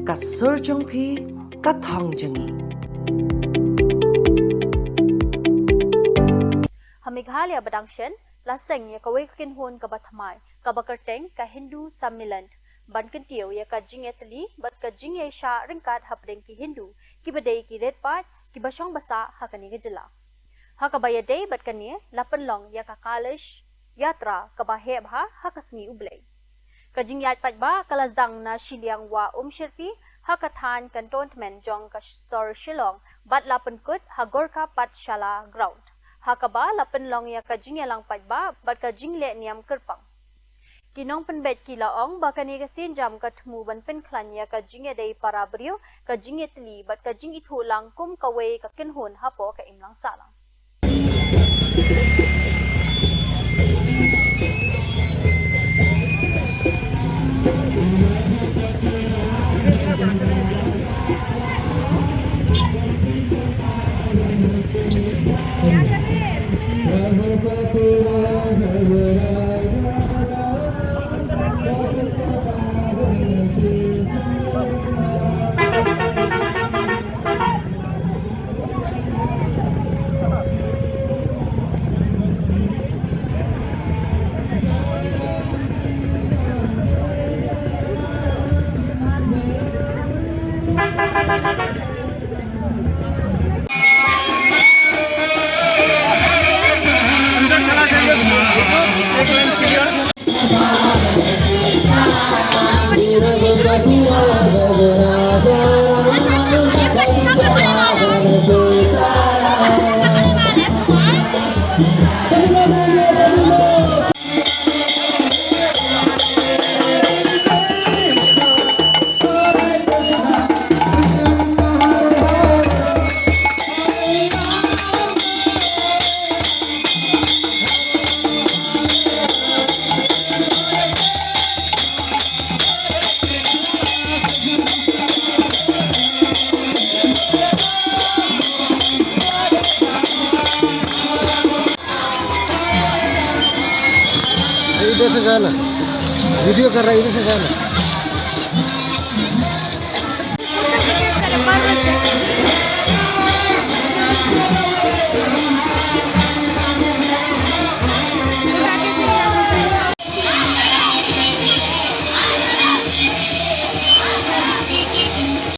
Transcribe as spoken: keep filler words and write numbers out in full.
Ka sur jong phi, ka thong jong ngi. Ha Meghalaya ba dang shen, la seng ïa kawei ka kynhun kaba thymmai, kaba kyrteng ka Hindu Sammilan, ban kyntiew ïa ka jingïatylli bad ka jingïaishah ryngkat hapdeng ki Hindu kiba dei ki riewpaid kiba shong ba sah ha kane ka jylla. Ha kaba ïadei bad kane, la pynlong ïa ka Kalash Yatra kaba heh bha ha ka Sngi U Blei. Ka jingïaid paidbah ka la sdang na shiliang Wah Umshyrpi ha ka thaiñ Cantonment jong ka sor Shillong bad la pynkut ha Gorkha Pathshala Ground, ha kaba la pynlong ïa ka jingïalang paidbah bad ka jingleh niam kyrpang. Ki nongpynbeit ki la ong ba kane ka sienjam ka thmu ban pynkhlaiñ ïa ka jingïadei para briew, ka jingïatylli bad ka jingithuh lang kum kawei ka kynhun hapoh ka imlang sahlang. इधर से जाना, वीडियो कर रहा है, इधर से जाना।